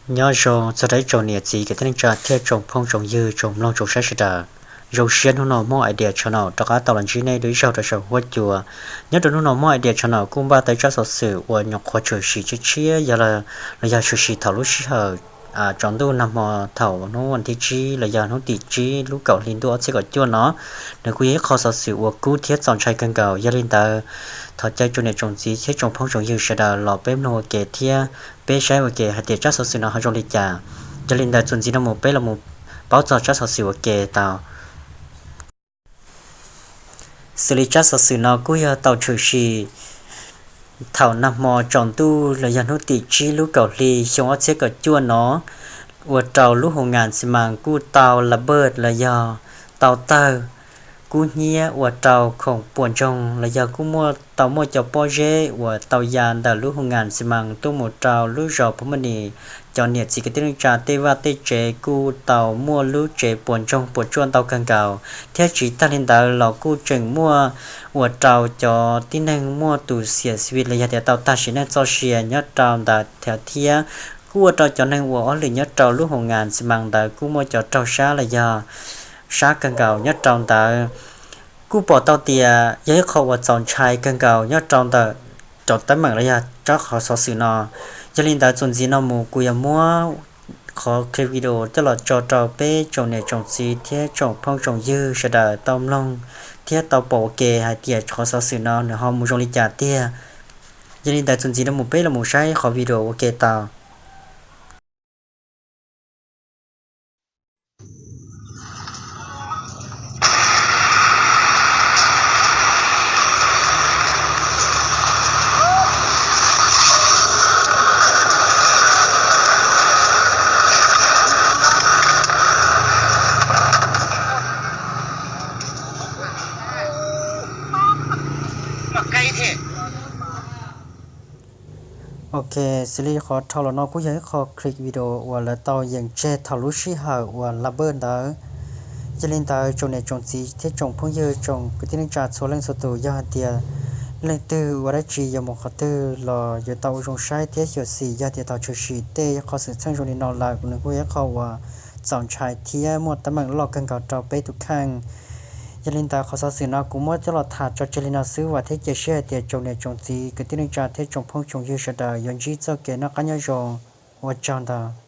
Nyob zoo txog rau ib tsoom niam txiv kwv tij neej tsa thiab tsoom phooj tsoom ywg tsoom mloog tsoom saib sawv daws. Zoo siab hnub no muaj idea channel rov qab tau los ntsib nej dua ib zaug rau saum huab cua. Nyob rau hnub no muaj idea channel kuj npaj tau tsab xov xwm uas nyuam qhuav tshwm sim tshiab tshiab yog los yog tshwm sim thaum lub sij hawm tsaus ntuj nag hmo thaum hnub vas thib tsib los yog hnub tim tsib lub kaum hli ntuj ob txhiab kaum cuaj no. Nws kuj yog ib qho xov xwm uas kub thiab txaus ntshai kawg nkaus. Yog li ntawd, thov caw tsoom niam tsoom txiv thiab tsoom phooj tsoom ywg sawv daws los peb mloog ua ke thiab peb saib ua ke hais tias tsab xov xwm no ho zoo li cas. Yog li ntawd txuas ntxiv no mus peb los mus paub txog tsab xov xwm ua ke tau. Xws li tsab xov xwm no kuj yog tau tshwm sim thaum nag hmo tsaus ntuj los yog hnub tim tsib lub kaum hli xyoo ob txhiab kaum cuaj no, ua rau lub hoo ngas xi mas kuj tau la bej los yog tau tawg kub hnyiab ua rau khoom puas ntsoog los yog kuj muaj tau muaj cov pob zeb uas tau ya ntawm lub hoo ngas xi mas tuaj mus rau lub zos Phu Maj Nis. Cov niam txiv kwv tij neej tsa tej vaj tej tsev kuj tau muaj lub tsev puas ntsoog puas tsuaj ntau kawg nkaus, thiab tsis tag li ntawd los kuj tseem muaj ua rau cov tib neeg muaj tus xiam xi vi los yog tias tau tag sim neej txoj sia nyob rau ntawd thiab. Kuj ua rau cov neeg uas ob lwm nyob rau lub hoo ngas xi mas ntawd kuj muaj cov raug sab los yog sab kawg nkaus nyob rau ntawd. Kuj pom tau tias yog ib qho uas txaus ntshai kawg nkaus nyob rau ntawm cov teeb meem los yog tsab qhov xov xwm no. Yog li ntawd txuas ntxiv no mus kuv yuav muab qhov clip video coj los tso rau peb tsoom niam tsoom txiv thiab tsoom phooj tsoom ywg sawv daws tau mloog thiab tau pom ua ke hais tias qhov xov xwm no nws ho mus zoo li cas tiag. Yog li ntawd txuas ntxiv no mus peb los mus saib qhov video ua ke tau. Ok, xws li qhov dhau los no kuj yog ib qho clip video uas lawv tau yeem tseg thaum lub sij hawm uas la bej ntawd. Yog li ntawd tsoom niam tsoom txiv thiab tsoom phooj ywg tsoom kwv tij neej tsa txhua leej txhua tus, yog hais tias leej twg ua dab tsi yuav mus qhov twg los yuav tau ua zoo saib thiab xyuam xim, yog tias tau tshwm sim tej qhov xwm txheej zoo li no lawm nws kuj yog ib qho uas txaus ntshai thiab muaj teeb meem loj kawg nkaus rau peb tus kheej. Yog li ntawd qhov xov xwm no kuv muab coj los tham tso tseg li no xwb, vam thiab cia siab hais tias tsoom niam tsoom txiv kwv tij neej tsa thiab tsoom phooj tsoom ywg sawv daws yuav ntsib txoj kev noj qab nyob zoo. Ua tsaug ntau.